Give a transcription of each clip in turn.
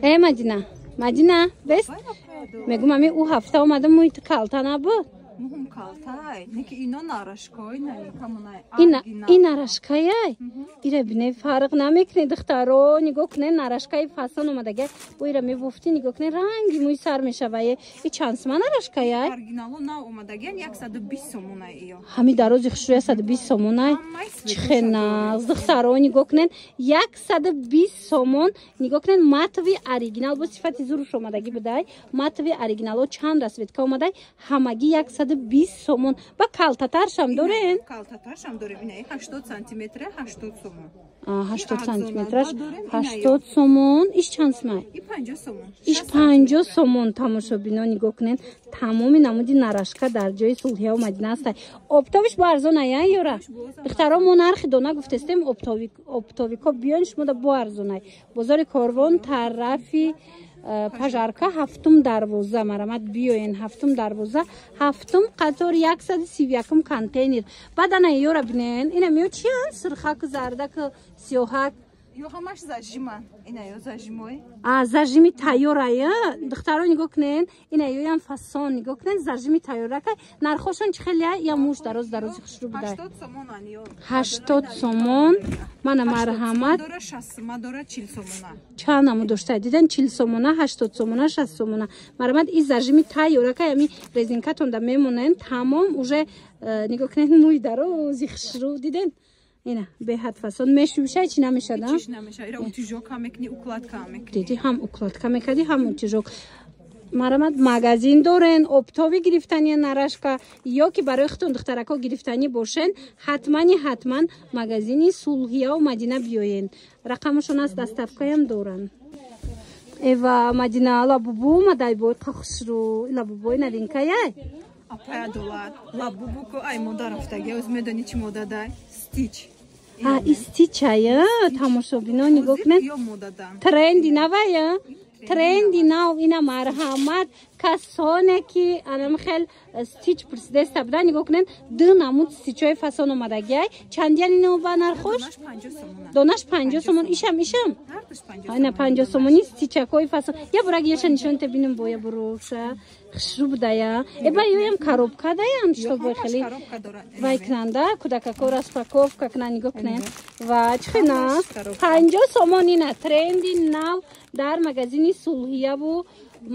Э, Мадина, Мадина, бест. Мегум, ами ӯ ҳафта омада, мӯи ту калта набуд. Муҳум калтай, неки ино нарашкой, камонай. Ин нарашкаяй. Ира бине, фарқ намекунед, духтаро, нигоҳ кунед, нарашкаи фасон омадага. Бо ира мебуфтӣ, нигоҳ кунед, ранги мӯи сар мешавае. И чанд сума нарашкаяй? Оригинало нав омадагиан 120 сомонай иё. Ҳами дарози хушрӯ 120 сомонай. Чӣ хел нағз, духтаро, нигоҳ кунед, 120 сомон. Нигоҳ кунед, матовый оригинал, бо сифати зуруш омадагӣ будай. Матовый оригинало чанд расцветка омадай, ҳамагӣ 120 сомон. Ба калтатаршам дорен? Калтатаршам дорем, ина 80 сантиметра 80 сомон. 80 сантиметраш 80 сомон. Иш чанд сумай? И 50 сомон. Иш 50 сомон. Тамошобино, нигоҳ кунед, тамоми намуди нарашка дар ҷои Сулҳияу Мадина ҳастай. Оптовый ш бо арзон ая ёра? Духтаро, мо нархи дона гуфтестем, оптовик о биён, шумода бо арзонай. Бозори Корвон, тарафи Пожарка, ҳафтум дарвоза, марамат биёен. Ҳафтум дарвоза, ҳафтум қатор, 131-ум контейнер. Баъд ана ёра бинен, ина меё чиян? Сурхаку, зардаку, сиёҳак. Ё ҳамаш зажим ан. Ина ё зажим ой. А, зажим и тайёрая. Духтаро, нигоҳ кунен, ина ёям фасон, нигоҳ кунен, зажим и тайёракай. Нархошон чӣ хелия? Я муш дароз дарози хушрӯ будай. 80 сомон ан ё. 80 сомон. Мана, марҳамат. Дора 60 сомон, дора 40 сомона. Чанд намуд дошта, дидан, 40 сомона, 80 сомона, 60 сомона. Марҳамат, и зажим и тайёракай, ами резинкатонда мемонен, тамом уже. Нигоҳ кунед, мӯи дарози хушрӯ, диден? Ина беҳад фасон мешӯшай, чӣ намешада? Чиш намеша. Ира утюжок ҳам мекунӣ, укладка ҳам мекунӣ. Диди, ҳам укладка мекардӣ, ҳам утюжок. Марамат, магазин дорен, оптовый гирифтани нарашка ё ки барои худтон, духтарако, гирифтанӣ бошен, ҳатмани ҳатман магазини Сулҳияу Мадина биёен. Рақамашон аст, доставка ям доранд. Эва, Мадина, лабубу омадай, бой қахшру лабубои новинка яй. Апай Адолат, лабубу ко ай мода рафтаги, оз медонӣ чӣ мода дай? Стич. А, истичая, тамошобино, нигоҳ кунед. Ё модадан. Тренди навая, тренди нав ина. Марҳамат, касоне ки анам хел стич пурсидеста буда, нигоҳ кунед, ду намуд стичои фасон омадагиай. Чандиян ино ба нархош? Донаш 50 сомона. Донаш 50 сомон, ишам, ишам. Ҳардуш 50. Ина 50 сомони стичакои фасон. Я бурак яша нишонте бинем, боя буруша хушрӯ будая. Эба ёям коробка даян, чтобы хеле Коробка дора. вай кунанда, кӯдакако распаковка кунан. Нигоҳ кунед ва чӣ хел аст, 50 сомон. Ина тренди нав дар магазини Сулҳияву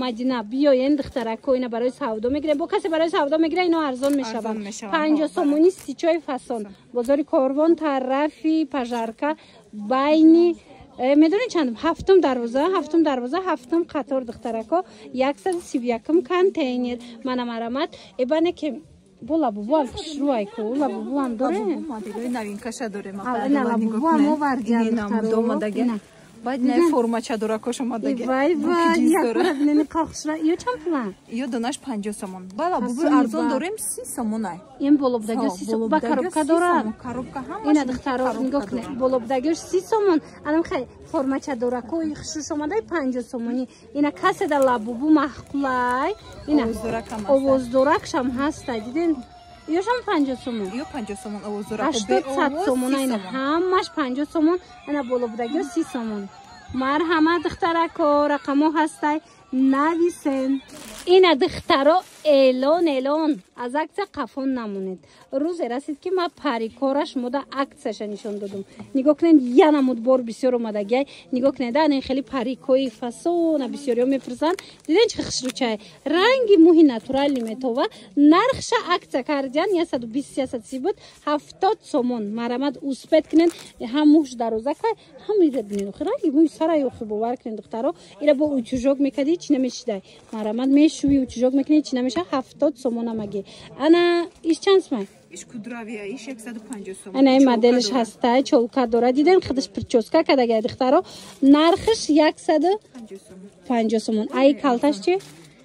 Мадина. Биёен, духтарако, ина барои савдо мегирем. Бо касе барои савдо мегира, ино арзон мешаванд. Мешаванд, 50 сомони стичои фасон. Бозори Корвон, тарафи Пожарка, байни медонед чанд? Ҳафтум дарвоза, ҳафтум дарвоза, ҳафтум қатор, духтарако, 131-ум контейнер. Мана, марамат. Эбане ки бо лабубуам хушрӯай ку, лабубуам дорем. Лабубу моделои новинка ша дорем. А, ина лабубуам овардиан, духтаро. Ина. Баъд ина формача дора, кош омадаги. Вай, вай, якура бинени, қахшра. Ё чанд пулан? Ё донаш 50 сомон. Ба лабубу Фасони арзон ба. дорем, 30 сомонай. Ин болобдагиё 30 сомон. Ба коробка дорад. Коробка ҳамаш. Ина, духтаро, нигоҳ кунед, болобдагиёш 30 сомон. Анам хай формача доракои хушрӯш омадай, 50 сомонӣ. Ина каседа лабубу маҳқулай, ина Овоздоракам ҳаста. Овоздоракшам ҳаста, диден? Ёшам 50 сомон. Ё 50 сомон овоздорак. 80, 100 сомон. Ина ҳамаш 50 сомон. Ана болобудагиё 30 сомон. Марҳамат, духтарако, рақамо ҳастай, нависен. Ина, духтаро, эълон, эълон, аз акция қафон намонед. Рӯзе расид, ки ман парикора шумода акцияша нишон додум. Нигоҳ кунед, я намуд бор бисёр омадагиай. Нигоҳ кунед, ана хеле парикои фасона бисёриё мепурсанд. Диден, чӣ хушрӯчай, ранги мӯҳи натуральный метова. Нархша акция кардиан, 120, 130 буд, 70 сомон. Марамат, успеть кунед. Ҳам мӯш дарозакай, ҳам ира бинед, ранги мӯи сарай. Охи, бовар кунед, духтаро, ира бо утюжок мекардӣ, чӣ намешидай. Марамат, мешӯи, утюжок мекунӣ, чӣ намеша. 70 сомон амагӣ. Ана иш чанд сомай? Иш кудрявый я, иш 150 сомон. Ана ин моделш ҳастай, чёлка дора, диден, худаш причёска кардагай, духтаро. Нархш 150 сомон. сомон. Ай калташ чи?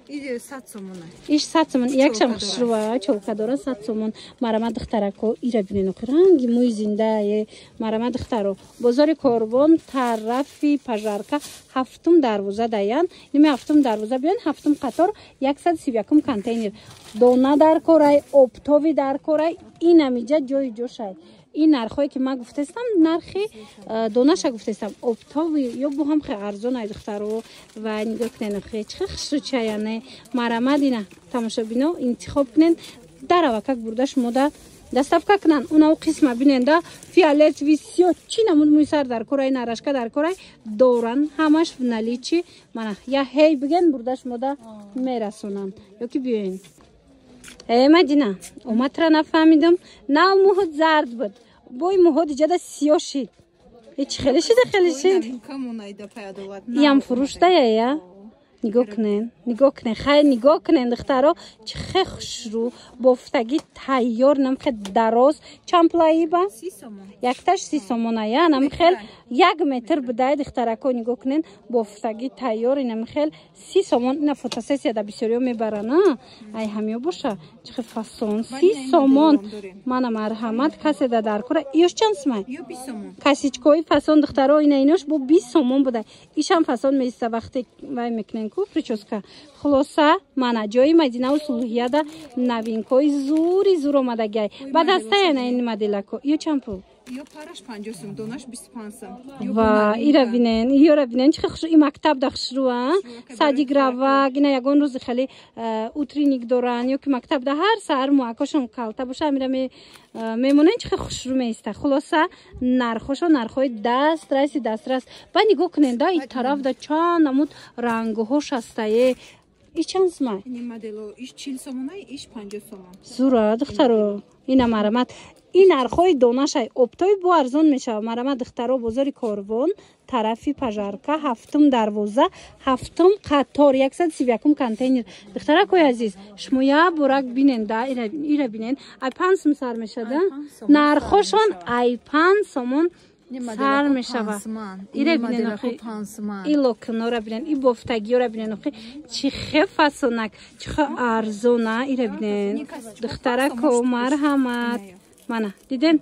И 100 сомона. Иш 100 сомон. Якшам хушрӯа, чёлка дора, 100 сомон. Марама, духтарако, ира бинен, охи ранги мӯи зиндае. Марама, духтаро, бозори Корвон, тарафи Пожарка, ҳафтум дарвоза даян. Ними ҳафтум дарвоза биён, ҳафтум қатор, 131-ум контейнер. Дона дар корай, оптовый дар корай, инамиҷа ҷои ҷошай. Ин нархҳое ки ман гуфтастам, нархи донаша гуфтастам. Оптовый ё бу ҳам хе арзон ай, духтаро. Ва нигоҳ кунен, хе чӣ хушрӯча, яъне марамад. Ина, тамошобино, интихоб кунен, даравакак бурда шумода доставка кунан. Унау қисма биненда, фиолетовый, сиё, чӣ намуд мӯи сар дар корай, нарашка дар корай доран, ҳамаш в наличии. Мана, я ҳей биген, бурда шумода мерасонанд ё ки биёен. Э, Мадина, омадра нафаҳмидам. Нав мӯҳот зард буд, бои мӯҳот иҷада сиё шид. Ҳеч хеле шида, хеле шид. Иам фурӯштая я? Нигоҳ кунен, нигоҳ кунен, хайр, нигоҳ кунен, духтаро, чӣ хе хушрӯ, бофтагӣ тайёр, намхе дароз. Чанд пулаиба? Якташ 30 сомона я, намхел 1 метр будай, духтарако, нигоҳ кунен, бофтагӣ тайёр, инамхел 30 сомон. Ина фотосессия да бисёриё мебарана, ай ҳамё боша, чӣ хе фасон, 30 сомон. Мана, марҳамат, касе да дар кора. Иёш чанд сумай? Косичка ҳои фасон, духтаро, ина инош бо 20 сомон будай. Ишам фасон меиста, вақте вай мекунен ку прическа. Хулоса, мана, ҷои Мадинаву Сулҳияда новинка ҳои зури зур омадагиай. Баъд ҳастаяна ин моделако. Ё чанд пул? Ё параш 50 сум, донаш 25 сум. Ва ира бинен, ёра бинен, чӣ хушрӯ, и мактаб да хушрӯ, а садик равак, ина ягон рӯзи хеле утренник доран ё ки мактаб да ҳар саҳар муаккошон калта боша, амира мемонен, чӣ хушрӯ меиста. Хулоса, нархошо нархҳои дастраси дастрас. Ба нигоҳ кунен да, и тараф да чанд намуд рангҳош ҳастае. И чанд сумай? Ин модело иш 40 сомона, иш 50 сомон. Зура, духтаро, ина марамат. Ин нархҳои донашай, оптовый бо арзон мешавад. Марамат, духтаро, бозори Корвон, тарафи Пожарка, ҳафтум дарвоза, ҳафтум қатор, 131-ум контейнер. Духтаракои азиз, шумо як борак бинен да, ира бинен, ай 5 сум сар мешада, нархошон ай 5 сомон сар мешава. Ира бинен, и локнора бинен, и бофтагиёра бинен, охи чӣ хе фасонак, чӣ хе арзона. Ира бинен, духтарако, марҳамат. Мана, диден,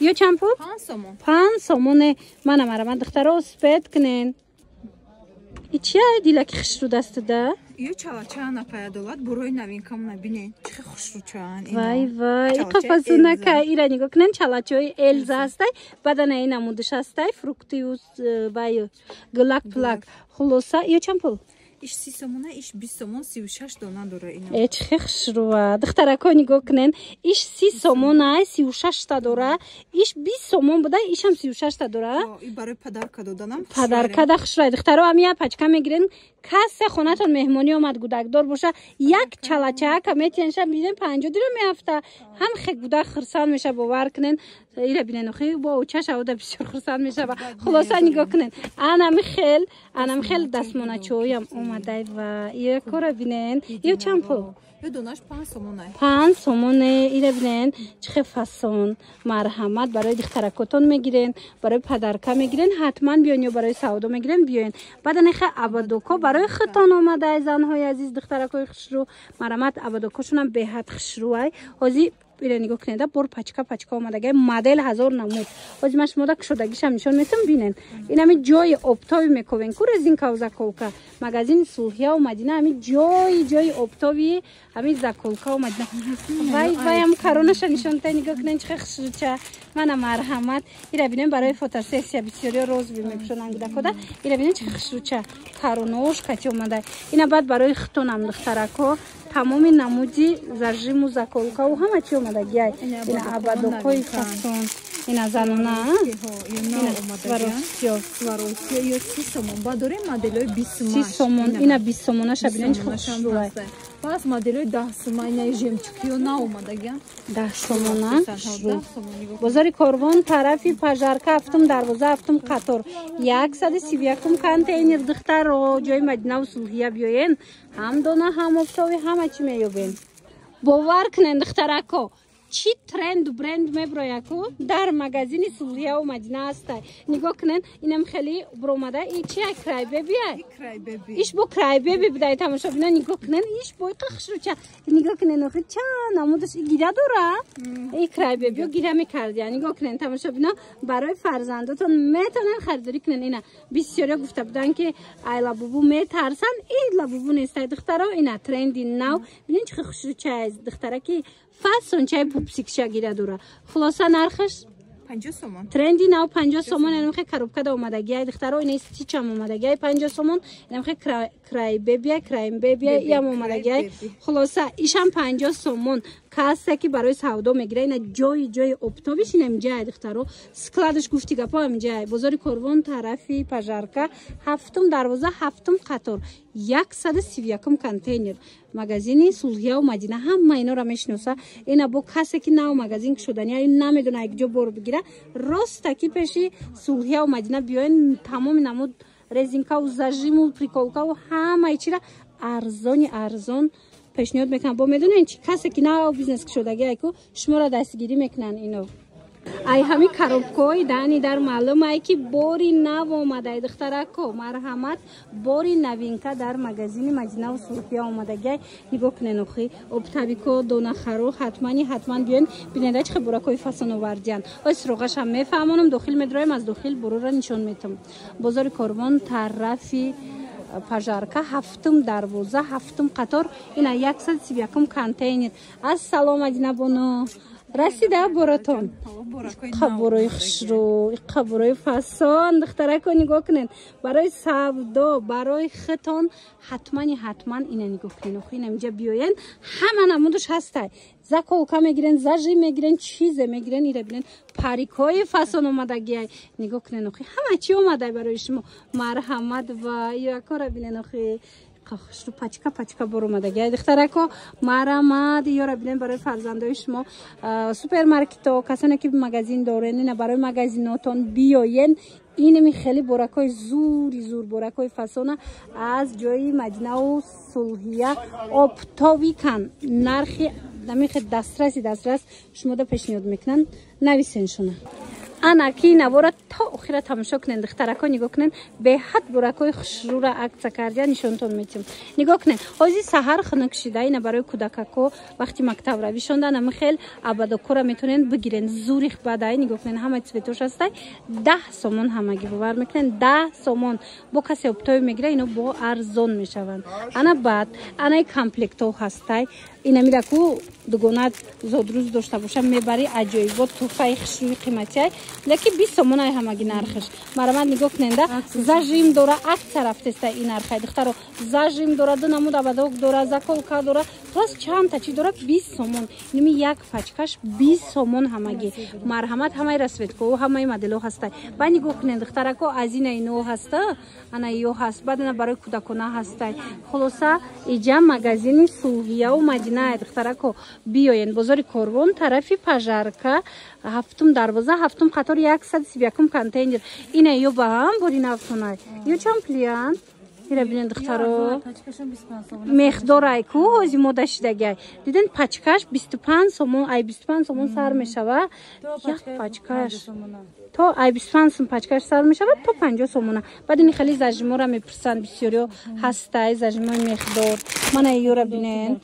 ё чанд пул? 5 сомоне. Мана, марҳамат, духтаро, успеть кунен. И чия, дилаки хушрӯ дастада? Ё чалачаан, апаядолат, бурои новинка мона бинен, чӣ хушрӯчаан. Вай, вай, иқа фасонака. Ира нигоҳ кунен, чалачаҳои Элза ҳастай, бадана ин намудиш ҳастай, фрукты ю вай гулак пулак. Хулоса, ё чанд пул? Иш 30 сомона, иш 20 сомон, 36 дона дора ина. Э, чӣ хе хушрӯа, духтарако, нигоҳ кунен, иш 30 сомона, 36-та дора. Иш 20 сомон буда, ишам 36-та дора. И барои подарка доданам. Подарка да хушрӯа, духтаро. Ами як пачка мегирен, касе хонатон меҳмонӣ омад, гудакдор боша, як чалачаака метиҳенша, биден, 50 дирам меафта. Ҳам хе гудак хурсанд меша, бовар кунен. Ира бинен, охи бо очаша ода бисёр хурсанд мешава. Хулоса, нигоҳ кунен, анами хел, анами хел дастмоначоям омадай. Ва ия кора бинен, ё чанд пул? Ё донаш 5 сомона. 5 сомоне. Ира бинен, чӣ хе фасон. Марҳамат, барои духтаракотон мегирен, барои подарка мегирен, ҳатман биён, ё барои савдо мегирен, биёен. Баъдан хе ободок о барои худтон омадай, занҳои азиз, духтаракои хушрӯ, марҳамат. Ободок ошонам беҳад хушрӯай. Ҳозир ира нигоҳ кунед, бор пачка пачка омадагай, модел ҳазор намуд. Ҳозир ман шумода кушодагишам нишон метам, бинен. Ин ҳами ҷои оптовый мековен ку, резинка ву заколка, магазини Сулҳияу Мадина, ҳами ҷои оптовый, ҳами заколка у Мадина. Вай, ваям каронаша нишон та, нигоҳ кунен, чӣ хушрӯча. Мана, марҳамат, ира бинен, барои фотосессия бисёриё розовый мепӯшонанд гудакода. Ира бинен, чӣ хушрӯча, каронош кати омада. Ина баъд барои худтонам, духтарако, тамоми намуди зажим у заколка у ҳама чи омадагиай. Ина ободок ҳои фасон, ина занона. Ё 30 сомон, ба дорем моделои 20. 30 сомон, ина 20 сомонаша бинен, чӣ хушрӯай. Пас моделои 10 сума, ина жемчуг ё наомадагиан. 10 сомона. Бозори Корвон, тарафи Пожарка, ҳафтум дарвоза, ҳафтум қатор, 131-ум контейнер. Духтаро, ҷои Мадинаву Сулҳия биёен, ҳам дона, ҳам оптовый, ҳама чӣ меёбен. Бовар кунен, духтарако, чӣ тренду бренд меброяку, дар магазини Сулҳияу Мадина ҳастай. Нигоҳ кунен, инам хеле бромада. И чи, Cry Baby, иш бо Cry Baby будай, тамошобина, нигоҳ кунен, иш бо иқа хушрӯча. Нигоҳ кунен, охи чанд намудаш. И гиря дора, и Cry Baby ё гиря мекардия. Нигоҳ кунен, тамошобина, барои фарзандотон метавонен харидорӣ кунен. Ина бисёриё гуфта буданд, ки ай Лабубу метарсанд, и Лабубу нестай, духтаро. Ина тренди нав, бинен, чӣ хушрӯча, духтараки фасончаи пупсик ша гиря дора. Хулоса, нархаш 50 сомон. Тренди нав 50 сомон, инам хе коробка да омадагӣ. Ай духтаро, ина стичам омадагӣ, ай 50 сомон. Инам хе край бебия, крайм бебия, иам омадагӣ. Хулоса, ишам 50 сомон. Касе ки барои савдо мегира, ина ҷои оптовиш инам ҷай духтаро. Складаш гуфти гапо ам ҷай. Бозори Корвон тарафи Пожарка, ҳафтум дарвоза, ҳафтум қатор, 131 контейнер. Магазини Сулҳияу Мадина ҳама инора мешиноса. Ина бо касе ки нав магазин кушодани, ай намедона як ҷо бор бигира, ростаки пеши Сулҳияу Мадина биёен, тамоми намуд резинкаву зажиму приколкаву ҳамаи чира арзони арзон пешниҳод мекунам. Бо медонед чи, касе ки нав бизнес кушодагӣ айку, шуморо дастгирӣ мекунанд ино. Ай ҳами коробкаҳои дани дар маълум ай ки бори нав омадай, духтарако, марҳамат, бори новинка дар магазини Мадинаву Сулҳия омадагиай. Нигоҳ кунен, охи оптовико, донахаро, ҳатмани ҳатман биёен, бинеда чӣ хел буракҳои фасон овардиян. Ой, суроғашам мефаҳмонам, дохил медроем, аз дохил бурора нишон метам. Бозори Корвон тарафи Пожарка, ҳафтум дарвоза, ҳафтум қатор, ина 131 контейнер. Ассалом, Мадина бону, расида боротон? Қабурои хушрӯ, қабурои фасон, духтарако, нигоҳ кунед, барои савдо, барои хитон ҳатмани ҳатман ина нигоҳ кунед. Охи ина инҷа биёен, ҳама намудаш ҳастай. Заколка мегирен, зажим мегирен, чизе мегирен, ира бинен, парикҳои фасон омадагиай. Нигоҳ кунед, охи ҳама чи омадай барои шумо. Марҳамат ва якора бинен, охи хушрӯ, пачка пачка бор омадагиай, духтарако, марҳамат, ёра бинен, барои фарзандои шумо, супермаркето, касоне ки магазин дорен, ина барои магазинотон биёен. Инами хеле боракҳои зури зур, боракҳои фасона аз ҷои Мадинаву Сулҳия оптовый кан, нархи намихе дастраси дастрас шумода пешниҳод мекунанд. Нависен шуна. Ана ки навора то охира тамошо кунен, духтарако, нигоҳ кунен, беҳад буракҳои хушрӯра акция кардия, нишонтон метиҳам. Нигоҳ кунен, ҳози саҳар хунук шида, ина барои кӯдакако вақти мактаб равишонда нами хел абадокора метавонен бигирен, зурих бадай. Нигоҳ кунен, ҳамаи цветош ҳастай, 10 сомон ҳамагӣ, бовар мекунен, 10 сомон. Бо касе оптовый мегира, ино бо арзон мешаванд. Ана баъд анаи комплектҳо ҳастай, ина мираку дугонат зодрӯз дошта боша, мебари, аҷоибот, туҳфаи хушрӯи қиматиай, лекин 20 сомон ай ҳамаги нархиш. Марамат, нигоҳ куненда, зажим дора, акция рафтеста ин нархай, духтаро, зажим дора, ду намуд ободок дора, заколка дора, плюс чандта чи дора, 20 сомон. Инми як пачкаш 20 сомон ҳамагӣ. Марҳамат, ҳамаи расцветкао, ҳамаи модело ҳастай. Ба нигоҳ кунен, духтарако, аз ина ино ҳаста, ана ё ҳаст, баъд ана барои кӯдакона ҳастай. Хулоса, иҷа магазини Сулҳияву Мадина, духтарако, биёен, бозори Корвон тарафи Пожарка, ҳафтум дарвоза, ҳафтум қатор, 131 контейнер. Ина ё ба ҳам бори навтонай, ё чанд плиян? Ира бинен, духтаро, мехдорай ку ҳози мода шидагиай. Диден, пачкаш 25 сомон, ай 25 сомон сар мешава як пачкаш, то ай 25 сом пачкаш сар мешавад, то 50 сомона. Баъд ини хеле зажимора мепурсанд бисёриё, ҳастай зажимои мехдор. Мана ёра бинен,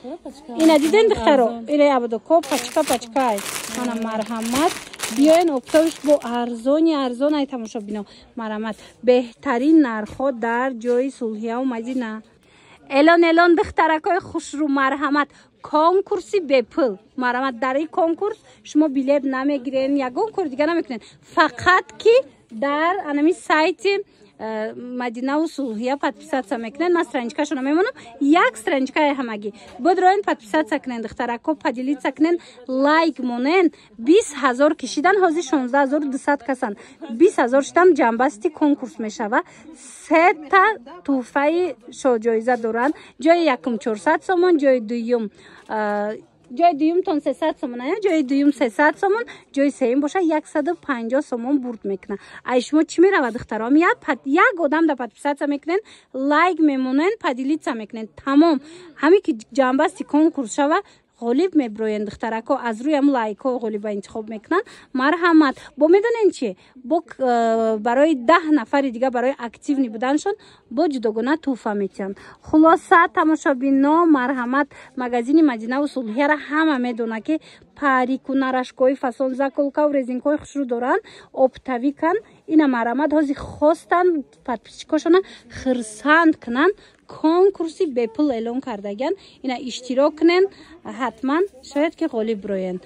ина диден, духтаро, ина абдоко пачка пачкай. Мана, марҳамат, биёен, оптовиш бо арзони арзон ай, тамошобино, марҳамат, беҳтарин нархҳо дар ҷои Сулҳияву Мадина. Элон, элон, духтаракҳои хушрӯ, марҳамат, конкурси бепул. Марҳамат, дар ин конкурс шумо билет намегирен, ягон кори дига намекунед, фақат ки дар анами сайти Мадинаву Сулҳия подписаться мекунед. Ман страничкашона мемонам, як страничкаи ҳамагӣ. Бодроен, подписаться кунен, духтарако, поделиться кунен, лайк монен. 20 000 кишидан, ҳозир 16 200 касан. 20 000 шидан, ҷамъбасти конкурс мешава. Сета тӯҳфаи шоҳҷоиза доранд. Ҷои якум 400 сомон, ҷои дуюм, ҷои дуюмтон 300 сомон, ҷои дуюм 300 сомон, ҷои сеюм боша 150 сомон бурд мекунад. Ай шумо чӣ меравад, духтаром? Як одам да подписаться мекунен, лайк мемонен, поделиться мекунен, тамом. Ҳамин ки ҷамъбасти конкурс шава, ғолиб меброен, духтарако, аз рӯи ҳам лайкҳо ғолиба интихоб мекунанд. Марҳамат, бо медонен чи, бо барои 10 нафари дига, барои активный буданшон бо ҷудогона тӯҳфа метиҳанд. Хулоса, тамошобино, марҳамат, магазини Мадинаву Сулҳияра ҳама медона, ки парику нарашкои фасон, заколкаву резинкои хушрӯ доранд, оптовый кан. Ина, марҳамат, ҳозир хостанд подписчикошона хирсанд кунанд, конкурси бепул эълон кардагиян. Ина иштирок кунен, ҳатман шояд ки ғолиб роен.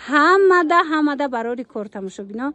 Ҳамада, ҳамада барори кор, тамошобино.